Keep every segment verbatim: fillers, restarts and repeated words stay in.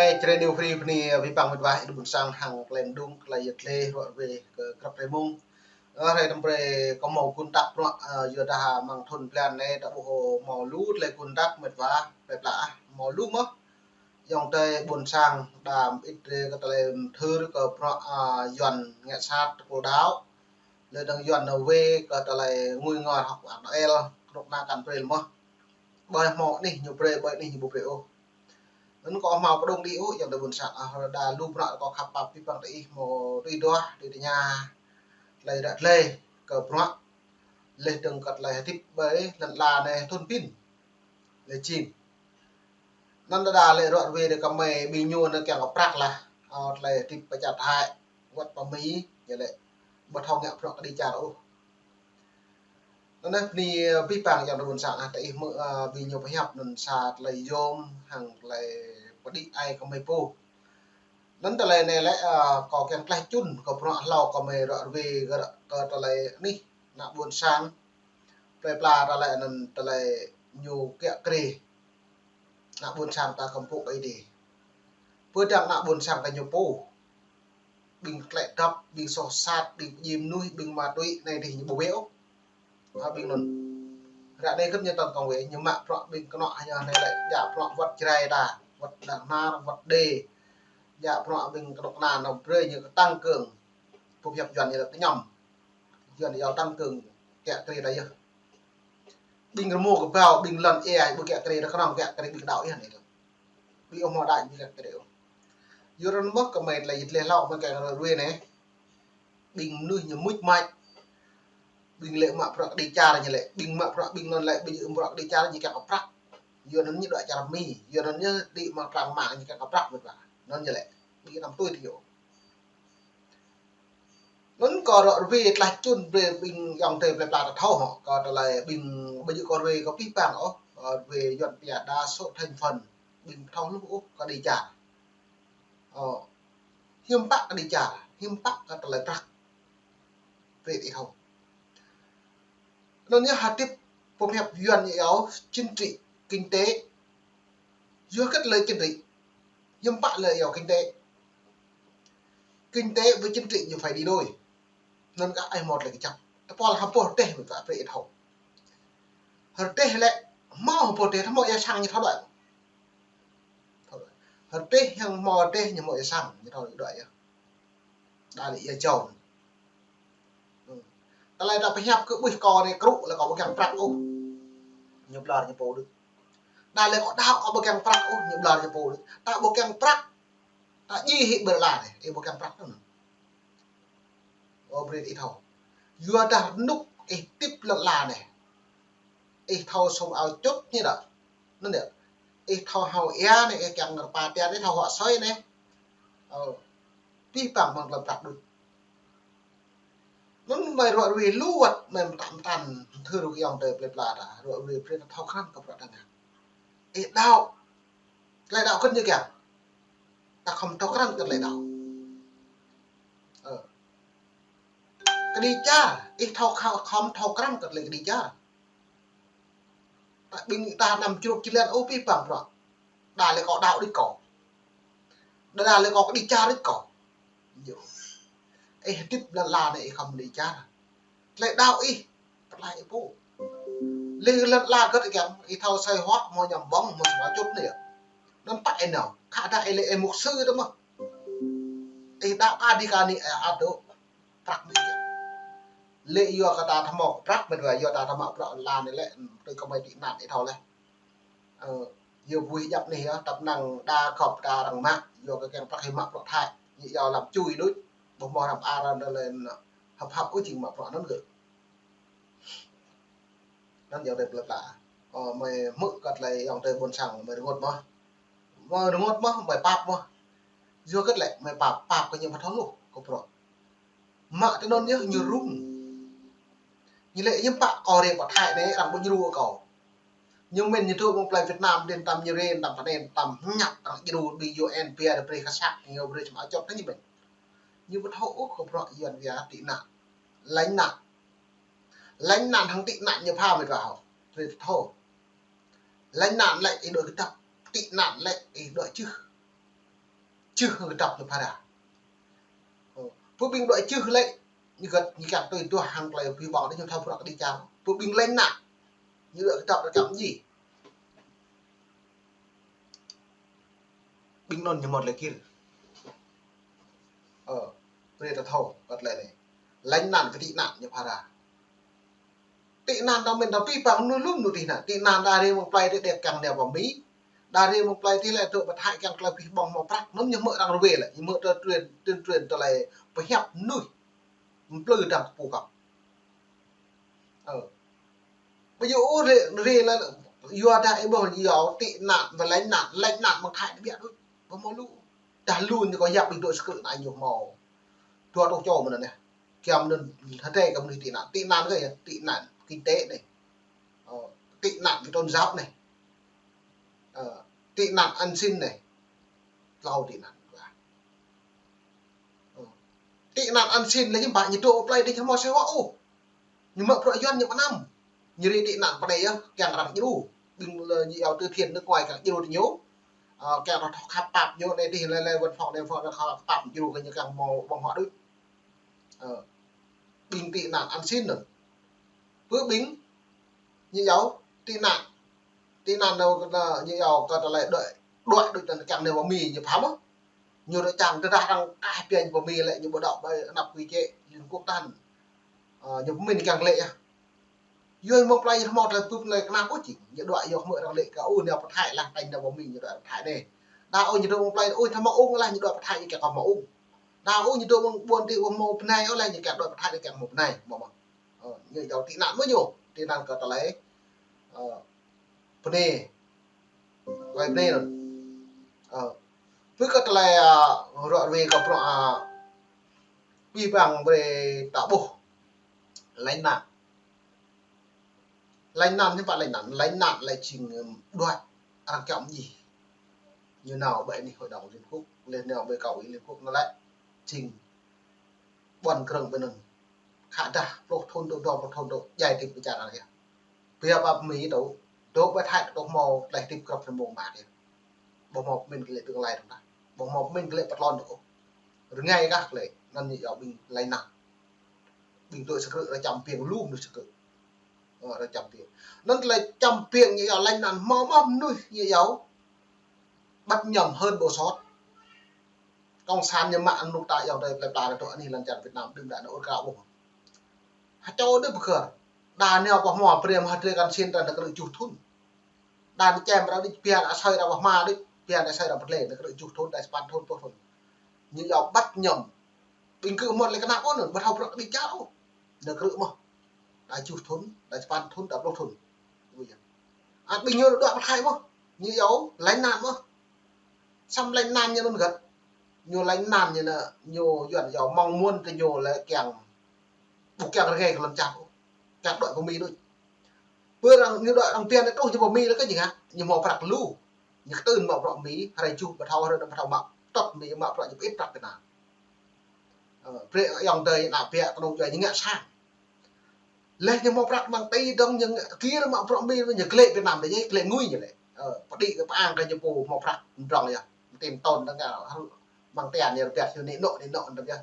Ơ, čơrê điều free bơni, ơ, abih bang mĕt wa ih ƀuôn sang hăng klei mơđung, klei yăt lĕ ruă rơwe kơ krăp rơmung. Ơ, hrơi tơm brơi kâo hmâo gun tăk bruă, ơ, yua dah amăng thun blan anai ta ƀuh hmâo lu tơlơi gun tăk mĕt wa, plơi pla ah, hmâo lu mơ̆n. Ayŏng adơi ƀuôn sang đa mơit rê kơ tơlơi mơthưr kơ bruă, ơ, Yuan ngă sat tơpul đaŏ. Lĕ dơ̆ng Yuan nao wê kơ tơlơi ngui ngor hŏk wa Noel, kơnuk kơna kăn brơi mơ̆n. Ƀơi hmâo anih ñu brơi, ƀơi anih ñu ƀu brơi ôh. Anŭn kâo hmâo pơđông đĭ ôh, ayŏng adơi ƀuôn sang ah, đa lu bruă kâo khăp pap abih bang tơ ih hmâo tui duah, tui tơña, tơlơi ră tơlơi kơ bruă. Lĕ dơ̆ng kơ tơlơi hơdip ƀơi lŏn ala anai thun pin. Lĕ jing. Anŭn đa đa lĕ ruă rơwe đe kơmơi ƀing ñu anŭn kiăng kơ prăk lah. Ơ, tơlơi hơdip pơ čar Thái, wơ̆t pơ Mi, ñu lĕ ƀu thâo ngă bruă kơđi čar ôh. Anŭn anai bơni, ơ, abih bang ayŏng adơi ƀuôn sang ah, tơ ih hmư̆, ơ, ƀing ñu pơhiăp anŭn sa tơlơi yôm hăng tơlơi pơđĭ ai kơmơi pô. Anŭn tơlơi anai lĕ, ơ, kâo kiăng tlaih čun kơ bruă hlâo kơmơi ruă rơwe kơ, kơ tơlơi anih ană ƀuôn sang. Plơi pla ta lĕ anŭn tơlơi ñu kiă kriê. Ană ƀuôn sang ta kơmpŭ Ơi Adai. Pơdăng ană ƀuôn sang kơ ñu pô. Ƀing klĕ dŏp, ƀing soh sat, ƀing pơdjai mơnuih, ƀing ma túy, anai dih ñu ƀu wê ôh. Hă ƀing anŭn. Ră anai kơ̆t ñu tŏng kơ̆ng wê, ñu mă bruă ƀing kơnuk kơna ñu anai lĕ, djă bruă wơ̆t Jrai ta, wơ̆t Đak Nar, wơ̆t Đê. Djă bruă ƀing kơnuk kơna nao brơi ñu kơ tăng cương. Pơhiăp Yuan ñu lĕ kơñăm. Yuan yua tăng cương kiă kriê ta yơh. Ƀing rơmô kơbao, ƀing lŏn ia, ƀu kiă kriê ta, kơnơ̆ng kiă kriê ƀing đaŏ yơh anai. Ƀing ƀu hmâo đaŏ ƀu kiă kriê ôh. Yua anŭn mơ̆n kơmơi tơlơi yit leh hlâo mơ̆n kiăng ruă rơwe anai. Ƀing mơnuih ñu mŭt mač. Ƀing lĕ mă bruă kơđi čar ñu lĕ, ƀing mă bruă ƀing anŭn lĕ, ƀing mă bruă kơđi čar ñu kiăng kơ prăk. Yua anŭn ñu đuaĭ čar Mi, yua anŭn ñu đĭ mă prang mă ñu kiăng kơ prăk mơ̆n ƀă. Anŭn ñu lĕ, ƀing anăm tui tui yơh. Anŭn kâo ruă rơwe tlaih čun brơi ƀing ayŏng adơi plơi pla ta thâo hŏ, kơ tơlơi ƀing ƀơi jơ̆ kâo rơwe kơ abih bang ôh, kâo rơwe Yuan pia đa số thành phần, ƀing thâo hluh ôh kơđi čar. Ơ, hiư̆m pă kơđi čar, hiư̆m pă kơ tơlơi prăk. Brơi ih thâo. Anŭn yơh hơdip pơhiăp Yuan ñu yua chính trị, kinh tế. Yua hơget lĕ chính trị. Hiư̆m pă lĕ yua kinh tế. Kinh tế với chính trị ñu phải đi đôi. Anŭn kơ ai hmâo tơlơi kơjăp. Tơpul hơpô rơdêh mơ̆n ta brơi ih thâo. Rơdêh lĕ hmâo hơpô rơdêh, hmâo ia sang ñu thâo đuaĭ. Rơdêh hăng hmâo rơdêh ñu hmâo ia sang ñu thâo đuaĭ yơh. Đa lĕ ia jâo. Tơlơi ta pơhiăp kơ ƀuh kâo anai krŭ lĕ kâo ƀu kiăng prăk ôh. Ñu ƀlŏr ñu pô đôč. Đa lĕ kâo đaŏ kâo ƀu kiăng prăk ôh, ñu ƀlŏr ñu pô đôč. Ta ƀu kiăng prăk. Ta djai hĭ ƀơi lŏn anai, ih ƀu kiăng prăk anŭn. Ơ, brơi ih thâo. Yua dah rơnŭk ih hơdip lŏn ala anai. Ih thâo sum ao čut ñu đa. Anŭn yơh. Ih thâo hao ia anai, ih kiăng rơpa tian, ih thâo huă soi anai. Ơ, abih bang mơ̆ng tơlơi prăk đôč. Anŭn mơi ruă rơwe lu wơ̆t mơi mơtam mơtam thâo ruă ayŏng adơi plơi pla ta. Ruă rơwe brơi ta thâo krăn kơ bruă ta ngă. Ih đaŏ. Tơlơi đaŏ kơ̆t ñu kiăng. Ta khŏm thâo krăn kơ tơlơi đaŏ. Ơ. Kơđi čar, ih thâo khŏm, khŏm thâo krăn kơ tơlơi kơđi čar. Ta ƀing ta anăm čruk či lĕ ôh abih bang bruă. Đa lĕ kâo đaŏ đôč kâo. Đa đa lĕ kâo kơđi čar đôč kâo. Yơh. Ih hơdip lŏn ala anai ih khŏm kơđi čar. Tơlơi đaŏ ih, pơklaih ih pô. Lĕ lŏn ala hơget kiăng, ih thâo soi huă, hmâo ñăm ƀơ̆ng, hmâo sum ao čut anai yơh. Anŭn pă ih nao, khă dah ih lĕ ih mục sư tơ mơ̆n. Ih đaŏ kơ đĭ kơ anai, ih ăt dŏ prăk mơ̆n yơh. Lĕ yua kơ ta thâo mă prăk mơ̆n wa, yua ta thâo mă prăk lăn anai lĕ, tui kơmơi tị nạn ih thâo leh. Ơ, yua ƀuh djăp anai yơh, tơpă năng đa gŏp đa arăng mă, yua kơ kiăng prăk ih mă prăk Thái. Ñu yua lăm čui đôč, ƀu hmâo răm ar anŭn lĕ hăp hăp ôh jing mă prăk anŭn gơ̆. Anŭn ayŏng adơi plơi pla. Ơ, mơi hmư̆ kơ tơlơi ayŏng adơi ƀuôn sang mơi rơngot mơ̆n. Mơi rơngot mơ̆n, mơi pap mơ̆n. Yua hơget lĕ mơi pap, pap kơ ñu ƀu thâo hluh kơ bruă. Mă tơ anŭn yơh ñu rŭng. Ñu lĕ hiư̆m pă kâo rê pơ Thái anai arăng ƀu djru kâo. Ñu mĭn ñu truh mơ̆ng plơi Việt Nam, đen tam ñu rê, tam pơnên, tam hñăp, arăng djru ƀing U N pia, brơi kơsăk, ñu brơi čăm ao čut anai ñu mĭn. Ñu ƀu thâo ôh kơ bruă Yuan pia tị nạn. Lánh nạn. Lánh nạn hăng tị nạn ñu pha mĕt wa hŏ. Brơi ta thâo. Lánh nạn lĕ ih đuaĭ kơdăp, tị nạn lĕ ih đuaĭ čưh. čưh hăng kơdŏp ñu phara. Ơ, pơ ƀing đuaĭ čưh lĕ, ñu gơ̆t, ñu kiăng tui duah hăng tơlơi pơhiăp ƀơ̆ng đôč, ñu thâo prăk kơđi čar. Pơ ƀing lĕ ană, ñu đuaĭ kơdŏp đôč kiăng ji. Ƀing anŭn ñu mơ̆t lĕ kir. Ơ, brơi ta thâo, kơ̆t lĕ anai. Lĕ ană kơ tị nạn ñu phara. Tị nạn ta mĭn ta pĭ păng mơnuih lŭm mơnuih tị nạn. Tị nạn đa rê mơ̆ng plei tih đĕk kiăng nao pơ Mi. Đa rê mơ̆ng plei tih lĕ tŭ pơ Thái kiăng tơlơi pơhiăp ƀơ̆ng hmâo prăk. Anŭn ñu hmư̆ arăng rơwe lĕ. Ñu hmư̆ tơ truyền, tuyên truyền tơlơi pơhiăp mơnuih. Mplư dăng kơpu kŏp. Ơ. Ƀu djơ̆ ôh rê, rê lĕ, yua dah ih ƀuh yua tị nạn, ƀu lĕ ană, lĕ ană mơ̆ng Thái ñu ƀiă đôč. Ƀu hmâo lu. Dah lu ñu kơ yap ƀing dŏ sơkrư̆ anai ñu hmâo. Dua rơtuh čô mơ̆n anai. Kiăng anŭn hơdai kơ mơnuih tị nạn. Tị nạn kơ yơh, tị nạn kinh tế anai. Ơ, tị nạn về tôn giáo anai. Ơ, tị nạn an sinh anai. Tlâo tị nạn. Ơ. Tị nạn an sinh lĕ ñu ƀă ñu dŏ plei đôč ñu hmâo sĕ hua ôh. Ñu mă bruă Yuan ñu pơanăm. Ñu rê tị nạn pơ anai yơh, kiăng arăng djru. Ƀing lĕ ñu yua từ thiện nước ngoài kiăng djru tơ ñu. Ơ, kiăng arăng thâo khăp pap ñu anai tih lĕ lĕ văn phòng anai văn phòng arăng khăp pap djru kơ ñu kiăng hmâo ƀơ̆ng huă đôč. Ơ, ƀing tị nạn an sinh anŭn. Pơ ƀing ñu yua tị nạn. Tị nạn anŭn kơ ñu yua kơ tơlơi đuaĭ, đuaĭ đôč tơl kiăng nao pơ Mi ñu pham ôh. Ñu đuaĭ čang tơdah arăng kah pia ñu pơ Mi lĕ ñu ƀu đŏk ƀơi anăp quy chế Liên Quốc tăn. Ơ, ñu pơmĭn kiăng lĕ yơh. Yua mơ̆ng plei ñu hmâo tơlơi pơp tơlơi kơnang ôh čing. Ñu đuaĭ yua hmư̆ arăng lĕ kơ ôh nao pơ Thái lah, tañ nao pơ Mi ñu đuaĭ pơ Thái anai. Đa ôh ñu dŏ mơ̆ng plei ôh thâo hmâo ung lah ñu đuaĭ pơ Thái ñu kiăng kơ hmâo ung. Đa ôh ñu dŏ mơ̆ng ƀuôn tih ƀu hmâo bơnai ôh lah ñu kiăng đuaĭ pơ Thái ñu kiăng hmâo bơnai, hmâo mơ̆n. Ơ, ñu yua tị nạn mơ̆ ñu, tị nạn kơ tơlơi, ơ, bơnai. Tơlơi bơnai anŭn. Ơ, pơ kơ tơlơi, ơ, ră ruai kơ bruă, ơ, pĭ păng brơi ta ƀuh. Lĕ ană. Lĕ ană ñu ƀă lĕ ană, lĕ ană lĕ čing, ưm, đuaĭ arăng kiăng ji. Ñu nao ƀơi anih Hội đồng Liên Quốc, lĕ nao ƀơi Cao ủy Liên Quốc anŭn lĕ čing ƀuăn krơ̆ng ƀơi anŭn. Khă dah pluh thŭn dŏ, dua pluh thŭn dŏ, djai hơdip bičara yơh. Biă pă pơ Mi dŏ, dŏ ƀơi Thái dŏ hmâo tơlơi hơdip krăp rơmông mă yơh. Ƀu hmâo pơmĭn kơ lĕ tương lai dơ̆ng tah. Ƀu hmâo pơmĭn kơ lĕ pơtlon dŏ. Rơngai kah kơ lĕ, anŭn ñu yua ƀing lĕ ană. Ƀing dŏ sơkrư̆ arăng čăm piêng lu mơnuih sơkrư̆. Ơ, arăng čăm piêng. Anŭn tơlơi čăm piêng ñu yua lĕ ană hmâo mơ̆ mơnuih ñu yua. Bắt nhầm hơn bộ sót. Cộng sản ñu mă anŭn ta yua tơlơi plei pla tơ anih lăn čar Việt Nam đưm đă anŭn ur krao ƀuh. Hơčâo đơ pơkơr. Đa nao pơ hmua brơi mă hơdrơi kăn sin ta nao krư̆ juh thŭn. Đa nao čem arăng đôč, pia nao asơi arăng pơ hma đôč, pia nao asơi arăng pơtlĕ, nao krư̆ juh thŭn, đa sapăn thŭn, pluh thŭn. Ñu yua bắt nhầm. Ƀing gơ̆ mơ̆n lĕ kơnang ôh anŭn, ƀu thâo prăk kơđi čar ôh. Nao krư̆ mơ̆n. Đa juh thŭn, đa sapăn thŭn, đa pluh thŭn. Ui yơh. Ăt ƀing ñu đuaĭ pơ Thái mơ̆n. Ñu yua lĕ ană mơ̆n. Samơ̆ lĕ ană ñu anŭn gơ̆t. Ñu lĕ ană ñu anŭn, ñu Yuan yua mong muốn tơ ñu lĕ kiăng ƀu kiăng rơngai kơ lŏn čar ôh. Kiăng đuaĭ pơ Mi đôč. Pơ arăng, ñu đuaĭ arăng pia nao truh ñu pơ Mi lĕ kơ ñu ngă, ñu hmâo prăk lu. Ñu kơtưn mă bruă Mi, hrơi juh ƀu thâo, hrơi anŭn ƀu thâo mă, tŏt Mi mă bruă ñu pơit prăk Việt Nam. Ơ, brơi ayŏng adơi ană biă kơnung djuai ñu ngă sang. Lĕ ñu hmâo prăk mơ̆ng ti dơ̆ng ñu ngă kir mă bruă Mi ñu glĕ Việt Nam đôč, glĕ ngui ñu lĕ. Ơ, pơđĭ kơ pơang kơ ñu pô hmâo prăk mdrŏng yơh. Tin tôn dơ̆ng ngă mơ̆ng tian ñu rơbat ñu nĕ nŏ, nĕ nŏ dơ̆ng yơh.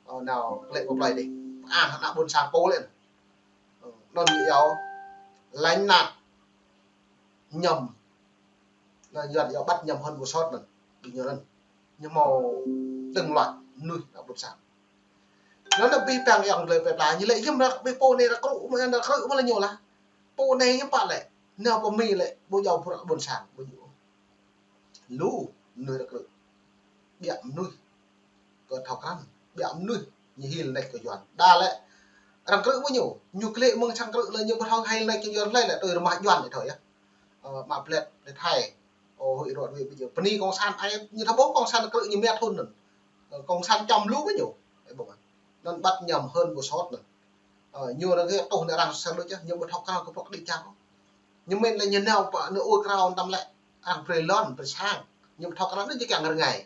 Ơ, nao glĕ pơ plei đôč. Pơang ană ƀôn sang pô lĕ. Ơ, anŭn ñu yua lĕ ană nhầm. Anŭn Yuan yua bắt nhầm hơn bộ sót anŭn. Ƀing ñu anŭn. Ñu hmâo từng loại mơnuih ană ƀôn sang. Anŭn ană pĭ păng ayŏng adơi plei pla ñu lĕ hiư̆m ră pĭ pô anai ră krư̆ mơ̆, ră krư̆ mơ̆ lĕ ñu lah. Pô anai hiư̆m pă lĕ. Nao pơ Mi lĕ ƀu djơ̆ bruă ƀôn sang, ƀu djơ̆. Lu mơnuih ră krư̆. Biă mơnuih kơ thâo krăn, biă mơnuih ñu hil nač kơ Yuan. Đa lĕ arăng krư̆ mơ̆ ñu, ñu glĕ mơ̆ng sang krư̆ lĕ ñu ƀu thâo hil nač kơ Yuan lĕ, lĕ tui rơmah Yuan lĕ thâo yơh. Ơ, mă blet lĕ Thái. Ơ, huĭ ruă huĭ ƀu djơ̆. Bơni cộng sản ai ñu thâo ƀuh cộng sản krư̆ ñu mơ̆ thŭn anŭn. Ơ, cộng sản čăm lu mơ̆ ñu. Ơ, ƀơ̆ng. Anŭn bắt nhầm hơn bộ sót anŭn. Ơ, ñu arăng kơ tuh anai arăng sang đôč yơh, ñu ƀu thâo krăn kơ prăk kơđi čar ôh. Ñu mĭn lĕ ñu nao pơ anai ur krao tăm lĕ arăng brơi lŏn, brơi sang. Ñu ƀu thâo krăn anŭn ñu kiăng rơngai.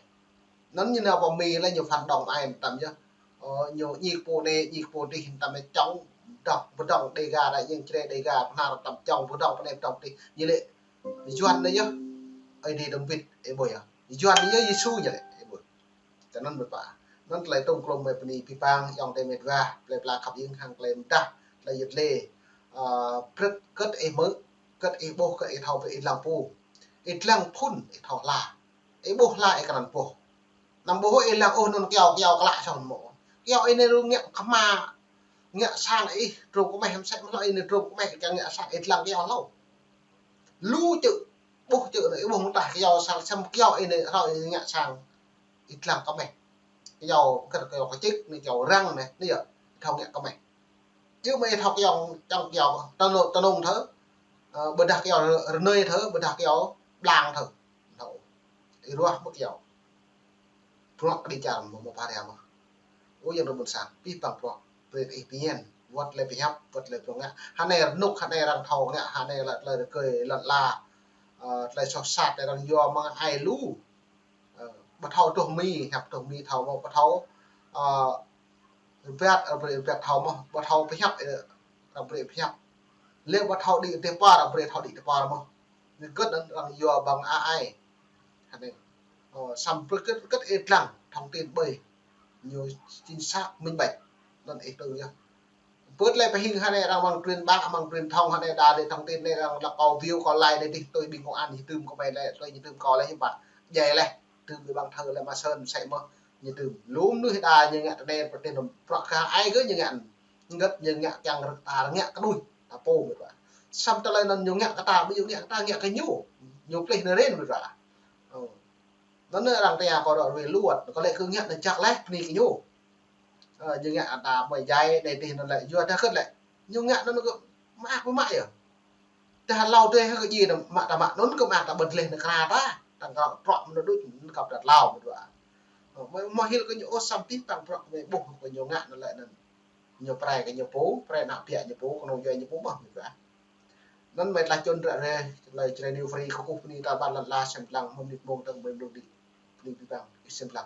Anŭn ñu nao pơ Mi lĕ ñu phản động ai tăm yơh. Ơ, ñu ñik pô anai, ñik pô adih tăm lĕ čŏng, dŏ, pơdŏng Đêga đa, ñu čre Đêga, pơhnar tăm čŏng, pơdŏng pơ anai, pơdŏng adih. Ñu lĕ Yuan anai yơh. Ơi Adai tơm bit, ơ ƀuh yơh. Yuan anai yơh Yêsu ñu lĕ, ơ ƀuh. Tơ anŭn mơ̆ pă. Anŭn tơlơi tŏng klŏm mơi bơni pơpă, yŏng tơ mĕt wa, plơi pla khăp ing hăng tơlơi mơdah, tơlơi yit lĕ. Ơ, prĕt kơt ih mơ̆, kơt ih ƀuh, kơt ih thâo, kơt ih lăng pô. Ih lăng phŭn, ih thâo hla. Ih ƀuh hla, ih kơnăn ƀuh. Anăm ƀuh ih lăng ôh anŭn kyâo, kyâo klă sŏng mơ̆. Kyâo ih anai lu ngă kơma, ngă sang ih, trŭm kơmeh mơsĕ mơ̆ ih anai trŭm kơmeh, ih kiăng ngă sang ih lăng kyâo hlâo. Lu čư̆, ƀuh čư̆ anai, ih ƀuh mơ̆ tah kyâo sang, sem kyâo ih anai hlâo ih ngă sang. Ih lăng kơmeh. Kyâo, kơ kyâo kơčik, anai kyâo răng anai, anai yơh, thâo ngă kơmeh. Čư̆ mơi thâo kyâo, čang kyâo, tơnŭng, tơnŭng thơ, ơ, ƀôdah kyâo rơnơi thơ, ƀôdah kyâo blang thơ. Thâo. Ih ruah mơ̆ kyâo. Bruă kơđi čar mơ̆, mơ̆ pha ria mơ̆. Ơ, yŏng tơ ƀôn sang, pih păng bruă, brơi ih pơñen, wơ̆t lĕ pơhiăp, wơ̆t lĕ pơngă. Hơnai rơnŭk, hơnai arăng thâo ngă, hơnai lĕ tơlơi rơgơi lŏn ala, ơ, tơlơi soh sat, arăng yua mơ̆ng ai lu. Ơ, ƀu thâo tuh mi, hiăp tuh mi thâo mơ̆, ƀu thâo, ơ, rơbat, ơ, brơi rơbat thâo mơ̆, ƀu thâo pơhiăp, ơ, arăng brơi pơhiăp. Lĕ ƀu thâo đĭ tơpă, arăng brơi thâo đĭ tơpă mơ̆. Ñu kơt anŭn arăng yua ƀơ̆ng ai ai. Hơnai. Ơ, samơ̆ kơt, kơt ih lăng, thông tin ƀơi. Ñu chính xác, minh bạch. Anŭn ih tui yơh. Pơ̆t lĕ pơhing hơnai arăng mơ̆ng truyền bá, mơ̆ng truyền thông hơnai đa lĕ thông tin anai arăng lăp kâo view kâo like lĕ dih tui ƀing công an ñu tơm kơ mơi lĕ, tui ñu tơm kâo lĕ hiư̆m pă. Djai lĕ, tơm ƀing ƀăng thơ lĕ mă sơn mơsĕ mơ̆. Ñu tơm lŭm nuih đa ñu ngă tơnai pơtĭn bruă kơ ai kơ ñu ngă. Ngăt ñu ngă kiăng rơ̆k ta ngă kơ nuih. Ta pô mĕt wa. Samơ̆ tơlơi anŭn ñu ngă kơ ta, ƀu ñu ngă kơ ta ngă kơ ñu. Ñu plih anai rin mĕt wa. Ơ. Anŭn arăng tơña kâo ră ruai luăt, kâo lĕ kơ ngă anŭn jak lĕ bơni kơ ñu. Ơ, ñu ngă ta ƀơi djai, anai dih anŭn lĕ, yua dah kơt lĕ. Ñu ngă anŭn kơ mă ăh mă yơh. Dah hlâo dih kơ djai anŭn mă ta mă anŭn kơ mă ta ƀơ̆t lĕ anŭn kra ta. Tơ̆ng kơ trŏ mơ̆n đôč, anŭn kơ ta hlâo mơ̆n dua. Ơ, mơi, mơi hil kơ ñu ôh samơ̆ pih păng bruă mơi ƀuh kơ ñu ngă anŭn lĕ anŭn. Ñu prai kơ ñu pô, prai ană ƀiă ñu pô, kơnơ̆ng yua ñu pô mơ̆ mĕt wa. Anŭn mơi tơlơi čun ră ruai, tơlơi Jrai New Free kơkuh bơni ta ƀar lŏn ala sem lăng, mơ̆ng mơnit mông tơ̆ng mơi mlung đĭ. Bơni pih păng, ih sem lăng.